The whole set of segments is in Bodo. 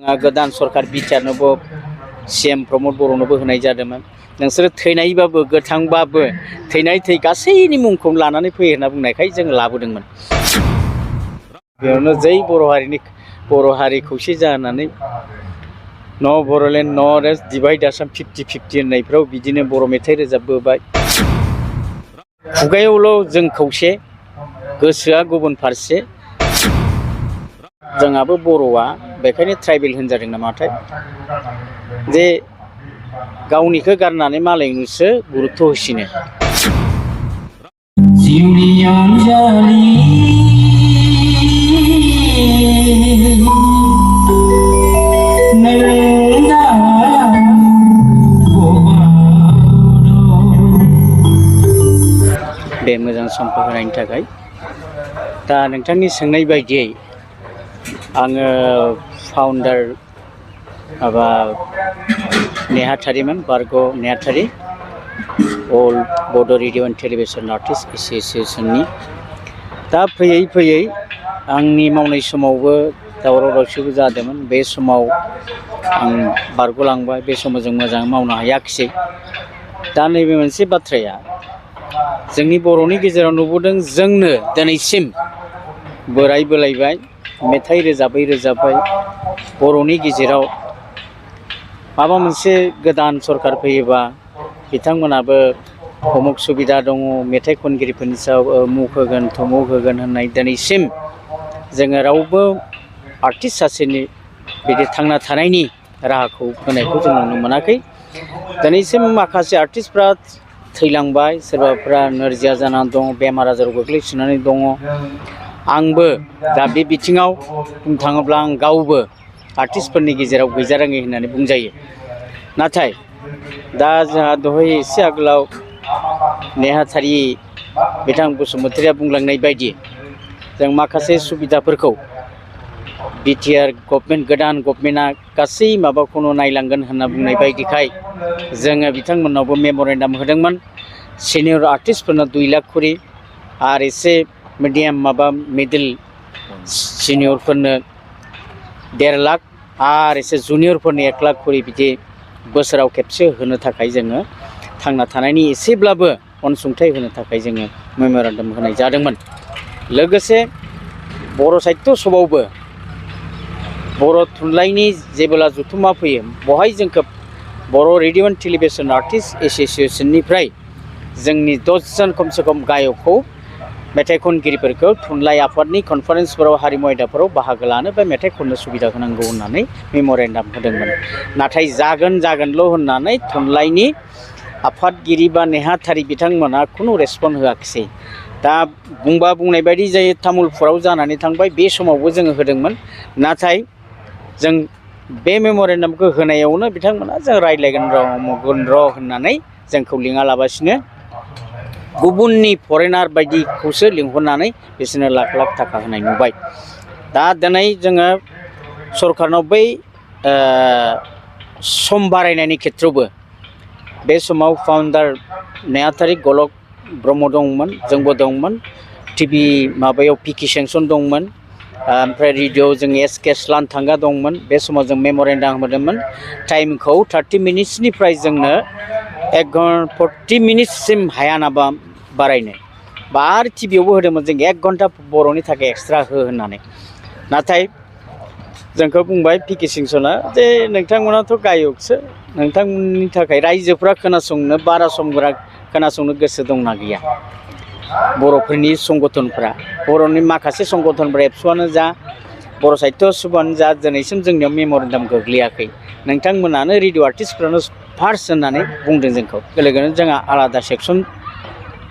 गोदान सरकार बिटिआरनोबो सीएम प्रमद बर'नोबो होनाय जादोंमोन नोंसोर थैनायबाबो गोथांबाबो थैनाय थै गासैनि मुंखौ लानानै फै होनना बुंनायखाय जों लाबोदोंमोन बेयावनो जै बर' हारि खौसे जानानै न बर'लेण्ड न रेस्ट डिवाइड आसाम 50-50 होननायफ्राव बिदिनो बर' मेथाइ रोजाबबोबाय खुगायावल' जों खौसे गोसोआ गुबुन फारसे जोंहाबो बर'आ बेखायनो ट्राइबेल होनजादों नामाथाय जे गावनिखौ गारनानै मालायनिसो गुरुत्व होसिनो बे मोजां समखौ होनायनि थाखाय दा नोंथांनि सोंनाय बायदियै आङो फाउन्डार माबा नेहाथारिमोन बारग' नेहाथारि अल बड' रेडिअ एन्ड टेलिभिजन आर्टिस्ट एस'सिएशननि दा फैयै फैयै आंनि मावनाय समावबो दावराव दावसिबो जादोंमोन बे समाव आं बारग'लांबाय बे समाव जों मोजाङै मावनो हायाखिसै दा नैबे मोनसे बाथ्राया जोंनि बर'नि गेजेराव नुबोदों जोंनो दिनैसिम बोराय बोलायबाय मेथाइ रोजाबै रोजाबै बर'नि गेजेराव माबा मोनसे गोदान सरकार फैयोबा बिथांमोनाबो अमुक सुबिदा दङ मेथाइ खनगिरिफोरनि सायाव मुख होगोन थमुक होगोन होननाय दिनैसिम जोङो रावबो आर्टिस्ट सासेनि बिदि थांना थानायनि राहाखौ होनायखौ जों नुनो मोनाखै दिनैसिम माखासे आर्टिस्टफ्रा थैलांबाय सोरबाफ्रा नोरजिया जानानै दङ बेमार आजाराव गोग्लैसोनानै दङ आंबो दा बे बिथिङाव बुंनो थाङोब्ला आं गावबो आर्टिस्टफोरनि गेजेराव गैजारोङै होननानै बुंजायो नाथाय दा जोंहा दहाय एसे आगोलाव नेहाथारि बिथां बसुमतारिया बुंलांनाय बायदि जों माखासे सुबिदाफोरखौ बिटिआर गभर्नमेन्ट गोदान गभर्नमेन्टआ गासै माबाखौनो नायलांगोन होनना बुंनाय बायदिखाय जोङो बिथांमोननावबो मेमरेन्डाम होदोंमोन सिनियर आर्टिस्टफोरनो 2 लाख खरि आरो एसे मिडियाम माबा मिडिल सिनियरफोरनो 1.5 लाख आरो एसे जुनियरफोरनो 1 लाख खरि बिदि बोसोराव खेबसे होनो थाखाय जोङो थांना थानायनि एसेब्लाबो अनसुंथाइ होनो थाखाय जोङो मेमरेन्डाम होनाय जादोंमोन लोगोसे बर' साहित्य सभायावबो बर' थुनलाइनि जेब्ला जथुमा फैयो बहाय जोंखौ बर' रेडिअ एन्ड टेलिभिजन आर्टिस्ट एस'सिएशननिफ्राय जोंनि 10 जन खमसे खम गायकखौ मेथाइ खनगिरिफोरखौ थुनलाइ आफादनि कनफारेन्सफोराव हारिमु आयदाफोराव बाहागो लानो बा मेथाइ खननो सुबिदा होनांगौ होननानै मेमरेन्डाम होदोंमोन नाथाय जागोन होननानै थुनलाइनि आफादगिरि बा नेहाथारि बिथांमोना खुनु रेसपन्स होआखिसै दा बुंनाय बायदि जायो तामुलपुराव जानानै थांबाय बे समावबो जोङो होदोंमोन नाथाय जों बे मेमरेन्डामखौ होनायावनो बिथांमोना जों रायज्लायगोन र' होननानै जोंखौ लिङालाबासिनो गुबुननि फरेनार बायदिखौसो लिंहरनानै बिसोरनो लाख लाख थाखा होनाय नुबाय दा दिनै जोङो सरकारनाव बै सम बारायनायनि खेथ्रआवबो बे समाव फाउन्डार नेहाथारि गलक ब्रह्म दंमोन जोंबो दंमोन टिभि माबायाव पिकि सेंसन दंमोन ओमफ्राय रेडिअ जों एसके लानथांगा दंमोन बे समाव जों मेमरेन्डाम होदोंमोन टाइमखौ 30 मिनिट्सनिफ्राय जोंनो 40 मिनिट्ससिम हाया नामा बारायनो बा आरो टिभियावबो होदोंमोन जों 1 घन्टा बर'नि थाखाय एक्सट्रा हो होननानै नाथाय जोंखौ बुंबाय पिकि सेंसना जे नोंथांमोनाथ' गायकसो नोंथांमोननि थाखाय रायजोफ्रा खोनासंनो बारा समफोरा खोनासंनो गोसो दंना गैया बर'फोरनि संगठनफ्रा बर'नि माखासे संगठनफ्रा एबसुआनो जा बर' साहित्य सभायानो जा दिनैसिम जोंनियाव मेमरेन्डाम गोग्लैयाखै नोंथांमोनानो रेडिअ आर्टिस्टफ्रानो फार्स्ट होननानै बुंदों जोंखौ लोगोनो जोंहा आलादा सेक्सन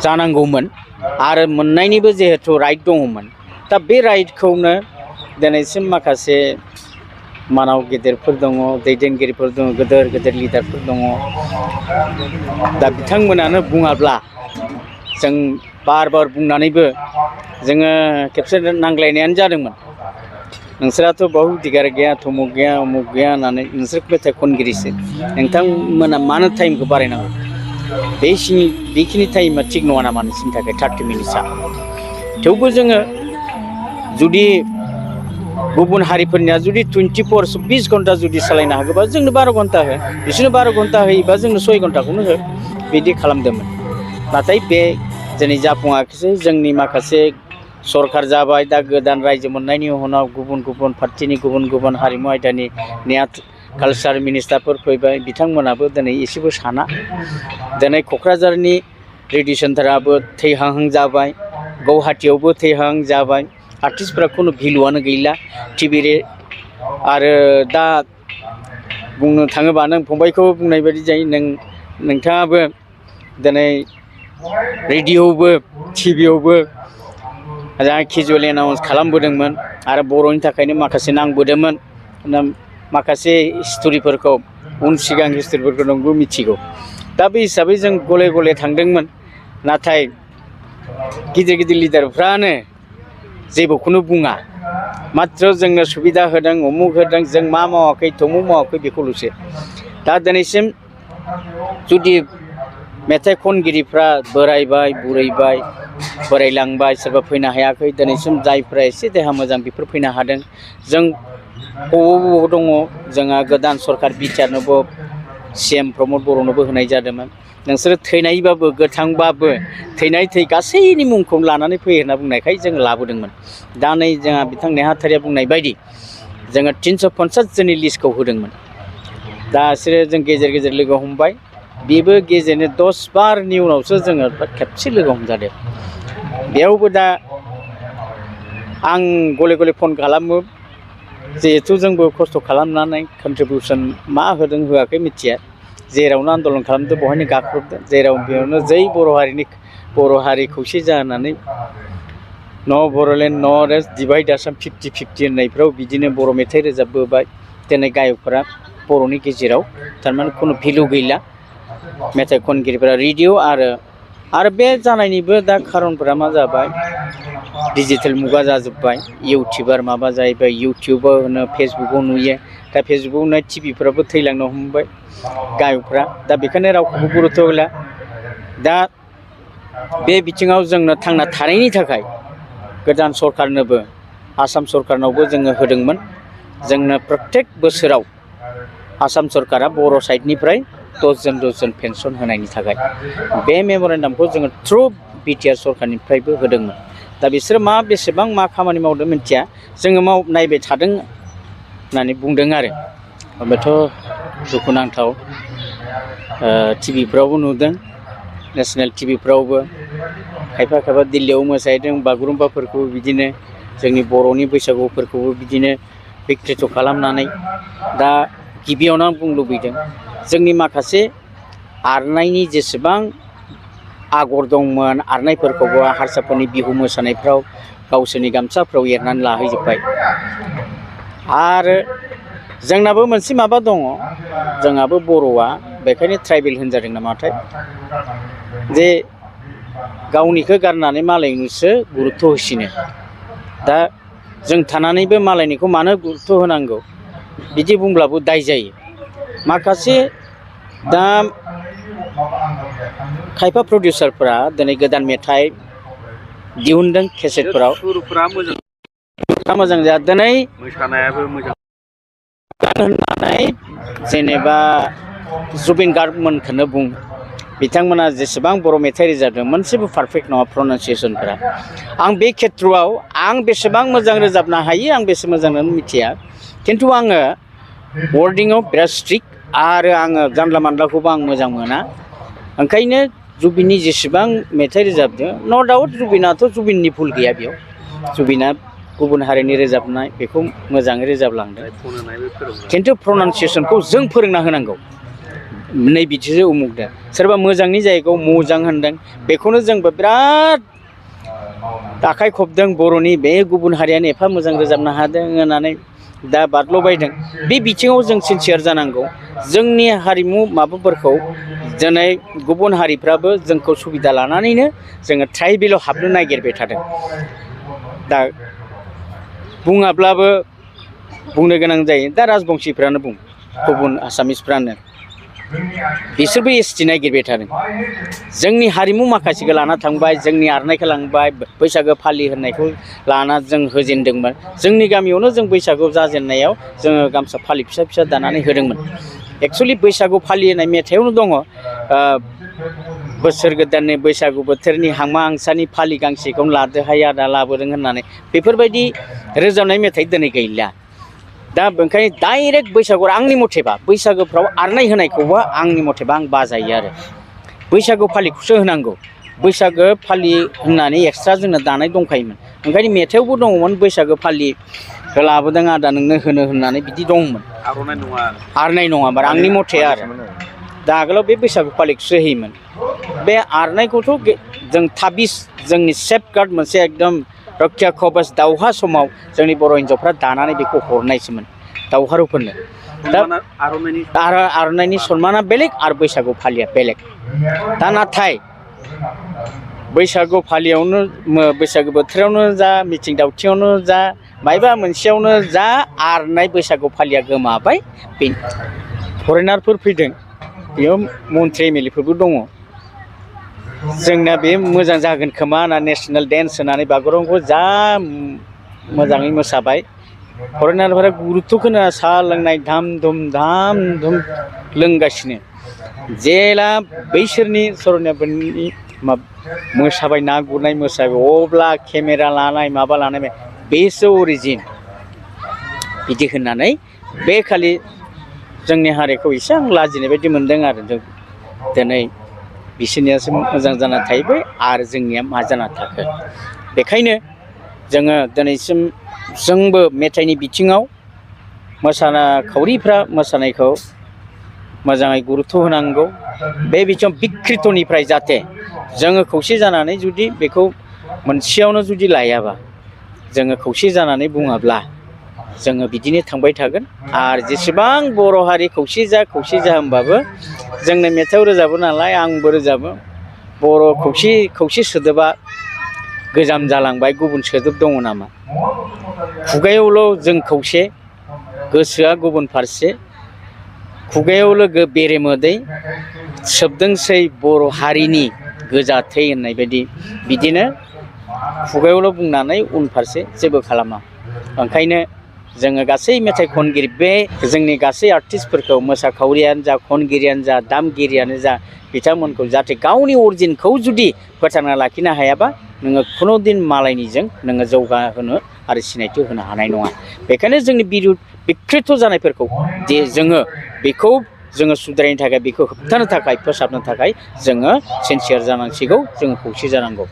जानांगौमोन आरो मोननायनिबो जिहेथु राइट दङमोन दा बे राइटखौनो दिनैसिम माखासे मानाव गेदेरफोर दङ दैदेनगिरिफोर दङ गेदेर लिडारफोर दङ दा बिथांमोनानो बुङाब्ला जों बार बुंनानैबो जोङो खेबसे नांलायनायानो जादोंमोन नोंसोराथ' बहु दिगार गैया थमुक गैया अमुक गैया होननानै नोंसोर मेथाइ खनगिरिसो नोंथांमोना मानो टाइमखौ बारायनांगौ बेखिनि टाइमा थिग नङा नामा नोंसिनि थाखाय 30 मिनिट्सआ थेवबो जोङो जुदि गुबुन हारिफोरनिया जुदि 24 घन्टा जुदि सालायनो हागोबा जोंनो 12 घन्टा हो, बिसोरनो 12 घन्टा होयोबा जोंनो 6 घन्टाखौनो हो, बिदि खालामदोंमोन। नाथाय बे दिनै जाफुङाखिसै। जोंनि माखासे सरकार जाबाय, दा गोदान रायजो मोननायनि उनाव गुबुन गुबुन पार्टिनि गुबुन गुबुन हारिमु आयदानि कालचार मिनिस्टारफोर फैबाय, बिथांमोनाबो दिनै एसेबो साना। दिनै क'क्राझारनि रेडिअ सेन्टाराबो थैहां जाबाय, गुवाहाटियावबो थैहां जाबाय, आर्टिस्टफोरा खुनु भेलुआनो गैला टिभि आरो दा बुंनो थाङोबा नों फंबायखौ बुंनाय बायदि जायो, नोंथाङाबो दिनै रेडिअ'आवबो टिभियावबो केजुवेल एनाउन्स खालामबोदोंमोन आरो बर'नि थाखायनो माखासे नांबोदोंमोन। माखासे हिस्ट'रिफोरखौ उन सिगां हिस्ट'रिफोरखौ नोंबो मिथिगौ। दा बे हिसाबै जों गले गले थांदोंमोन, नाथाय गिदिर गिदिर लिडारफ्रानो जेबोखौनो बुङा, मात्र जोंनो सुबिदा होदों, उमुक होदों, जों मा मावाखै थमुक मावाखै बेखौल'सो। दा दिनैसिम जुदि मेथाइ खनगिरिफ्रा बोरायबाय बुरैबाय, बोरायलांबाय, सोरबा फैनो हायाखै, दिनैसिम जायफ्रा एसे देहा मोजां बेफोर फैनो हादों। जों बबाव दङ, जोंहा गोदान सरकार बिटिआरनोबो CM प्रमद बर'नोबो होनाय जादोंमोन। नोंसोरो थैनायबाबो गोथांबाबो थैनाय गासैनि मुंखौ लानानै फै होनना बुंनायखाय जों लाबोदोंमोन। दा नै जोंहा बिथां नेहाथारिया बुंनाय बायदि जोङो 350 जोननि लिस्टखौ होदोंमोन। दा बिसोरो जों गेजेर गेजेर लोगो हमबाय, बेबो गेजेरनो 10 बारनि उनावसो जोङो खेबसे लोगो हमजादों। बेयावबो दा आं गले गले फन खालामो, जिहेथु जोंबो खस्थ' खालामनानै कन्ट्रिबिउसन मा होदों होआखै मिथिया, जेरावनो आन्दलन खालामदों बेवहायनो गाख्रबदों, जेराव बेयावनो जै बर' हारि खौसे जानानै न' Bodoland north east divide Assam 50-50 होननायफ्राव बिदिनो बर' मेथाइ रोजाबबोबाय। दिनै गायकफोरा बर'नि गेजेराव थारमाने खुनु भेलु गैला, मेथाइ खनगिरिफोरा रेडिअ आरो बे जानायनिबो दा खारनफोरा मा जाबाय, डिजिटेल मुगा जाजोब्बाय, इउटिउबार माबा जाहैबाय, इउटिउबाव होनो फेसबुकाव नुयो, दा फेसबुकाव नुनाय टिभिफ्राबो थैलांनो हमबाय गायकफ्रा। दा बेखायनो रावखौबो गुरुत्थ' होला। दा बे बिथिङाव जोंनो थांना थानायनि थाखाय गोदान सरकारनोबो, आसाम सरकारनावबो जोङो होदोंमोन, जोंनो प्रत्येक बोसोराव आसाम सरकारा बर' साइडनिफ्राय 10 जन पेन्सन होनायनि थाखाय बे मेम'रेन्डामखौ जोङो थ्रु बिटिआर सरकारनिफ्रायबो होदोंमोन। दा बिसोरो बेसेबां मा खामानि मावदों मिथिया, जोङो नायबाय थादों होननानै बुंदों आरो। बेथ' दुखुनांथाव, टिभिफ्रावबो नुदों, नेसनेल टिभिफ्रावबो खायफा दिल्लीयाव मोसाहैदों, बागुरुम्बाफोरखौ बिदिनो जोंनि बर'नि बैसागुफोरखौबो बिदिनो बिकृत खालामनानै। दा गिबियावनो आं बुंनो लुबैदों, जोंनि माखासे आर'नाइनि जेसेबां आगर दंमोन, आर'नाइफोरखौबो हारसाफोरनि बिहु मोसानायफ्राव गावसोरनि गामसाफ्राव एरनानै लाहैजोब्बाय। आरो जोंनाबो मोनसे माबा दङ, जोंहाबो बर'आ बेखायनो ट्राइबेल होनजादों नामाथाय, जे गावनिखौ गारनानै मालायनिसो गुरुत्थ' होसिनो। दा जों थानानैबो मालायनिखौ मानो गुरुत्थ' होनांगौ बिदि बुंब्लाबो दाय जायो। माखासे दा खायफा प्रडिउसारफोरा दिनै गोदान मेथाइ दिहुनदों केसेटफोराव, मोजां जाया, दिनै मोसानायाबो मोजां होननानै जेनेबा जुबिन गार्गमोनखौनो बुं, बिथांमोना जेसेबां बर' मेथाइ रोजाबदों मोनसेबो पारफेक्ट नङा प्रनाउन्सियेसनफोरा। आं बे खेथ्रआव आं बेसेबां मोजां रोजाबनो हायो आं बेसे मोजां मिथिया, खिन्थु आङो वर्डिंआव बिराद स्ट्रिक्ट आरो आङो जानला मानलाखौबो आं मोजां मोना। ओंखायनो जुबिननि जेसेबां मेथाइ रोजाबदों, न' डाउट जुबिननि भुल गैया बेयाव, जुबिना गुबुन हारिनि रोजाबनाय बेखौ मोजाङै रोजाबलांदों, खिन्थु प्रनाउन्सियेसनखौ जों फोरोंना होनांगौ। नै बिदिसो उमुगदों, सोरबा मोजांनि जायगायाव मोजां होनदों, बेखौनो जोंबो बिराद आखाइ खबदों, बर'नि बे गुबुन हारियानो एफा मोजां रोजाबनो हादों होननानै दा बादल'बायदों। बे बिथिङाव जों सिनसियार जानांगौ। जोंनि हारिमु माबाफोरखौ दिनै गुबुन हारिफ्राबो जोंखौ सुबिदा लानानैनो जोङो ट्राइबेलाव हाबनो नागिरबाय थादों। दा बुङाब्लाबो बुंनो गोनां जायो, दा राजबंसिफ्रानो बुं, गुबुन आसामिसफ्रानो बिसोरबो एसटि नागिरबाय थादों जोंनि हारिमु माखासेखौ लाना थांबाय जोंनि आर'नाइखौ लांबाय बैसागो फालि होननायखौ लाना जों होजेनदोंमोन जोंनि गामियावनो जों बैसागु जाजेननायाव जोङो गामसा फालि फिसा फिसा दानानै होदोंमोन एक्सुअलि बैसागु फालि होननाय मेथाइआवनो दङ बोसोर गोदाननि बैसागु बोथोरनि हांमा हांसानि फालि गांसेखौनो लादोहाय आदा लाबोदों होननानै बेफोरबायदि रोजाबनाय मेथाइ दिनै गैला दा ओंखायनो डाइरेक्ट बैसागु आंनि मथेबा बैसागोफ्राव आर'नाइ होनायखौबो आंनि मथेबा आं बाजायो आरो बैसागु फालिखौसो होनांगौ बैसागो फालि होननानै एक्सट्रा जोंना दानाय दंखायोमोन ओंखायनो मेथाइआवबो दङमोन बैसागो फालि लाबोदों आदा नोंनो होनो होननानै बिदि दंमोन आर'नाइ नङा बार आंनि मथे आरो दा आगोलाव बे बैसागु फालिखौसो होयोमोन बे आर'नाइखौथ' जों 26 जोंनि सेफ गार्ड मोनसे एकदम रक्षा कवच दावहा समाव जोंनि बर' हिन्जावफ्रा दानानै बेखौ हरनायसोमोन दावहारुफोरनो दा आर'नाइनि सनमाना बेलेग आरो बैसागु फालिया बेलेग दा नाथाय बैसागु फालियावनो बैसागु बोथोरावनो जा मिथिं दावथिङावनो जा मायबा मोनसेयावनो जा आर'नाइ बैसागु फालिया गोमाबाय फरेनारफोर फैदों बेयाव मन्त्रि एमएलएफोरबो दङ जोंना बे मोजां जागोन खोमा होनना नेसनेल डेन्स होनानै बागुरुम्बाखौ जा मोजाङै मोसाबाय फरेनारफोरा गुरुत्त'खौनो साहा लोंनाय धाम धुम लोंगासिनो जेला बैसोरनि सर'नियाफोरनि मोसाबाय ना गुरनाय मोसाबाय अब्ला केमेरा लानाय माबा लानाय बेसो अरिजिन बिदि होननानै बे खालि जोंनि हारिखौ एसे आं लाजिनाय बायदि मोनदों आरो जों दिनै बिसोरनियासो मोजां जाना थाहैबाय आरो जोंनिया मा जाना थाखो बेखायनो जोङो दिनैसिम जोंबो मेथाइनि बिथिङाव मोसाखावरिफ्रा मोसानायखौ मोजाङै गुरुत्त' होनांगौ बे बिथिङाव बिकृतनिफ्राय जाहाथे जोङो खौसे जानानै जुदि बेखौ मोनसेयावनो जुदि लायाबा जोङो खौसे जानानै बुङाब्ला जोङो बिदिनो थांबाय थागोन आरो जेसेबां बर' हारि खौसे जा होनबाबो जोंनो मेथाइआव रोजाबो नालाय आंबो रोजाबो बर' खौसे सोदोबा गोजाम जालांबाय गुबुन सोदोब दङ नामा खुगायावल' जों खौसे गोसोआ गुबुन फारसे खुगायाव लोगो बेरे मोदै सोबदोंसै बर' हारिनि गोजा थै होननाय बायदि बिदिनो खुगायावल' बुंनानै उनफारसे जेबो खालामा ओंखायनो जोङो गासै मेथाइ खनगिरि बे जोंनि गासै आर्टिस्टफोरखौ मोसाखावरियानो जा खनगिरियानो जा दामगिरियानो जा बिथांमोनखौ जाहाथे गावनि अरिजिनखौ जुदि फोथांना लाखिनो हायाबा नोङो खुनु दिन मालायनिजों नोङो जौगाहोनो आरो सिनायथि होनो हानाय नङा बेखायनो जोंनि बिकृत जानायफोरखौ जे जोङो बेखौ जोङो सुद्रायनो थाखाय बेखौ होबथानो थाखाय फोसाबनो थाखाय जोङो सिनसियार जानांसिगौ जोङो खौसे जानांगौ।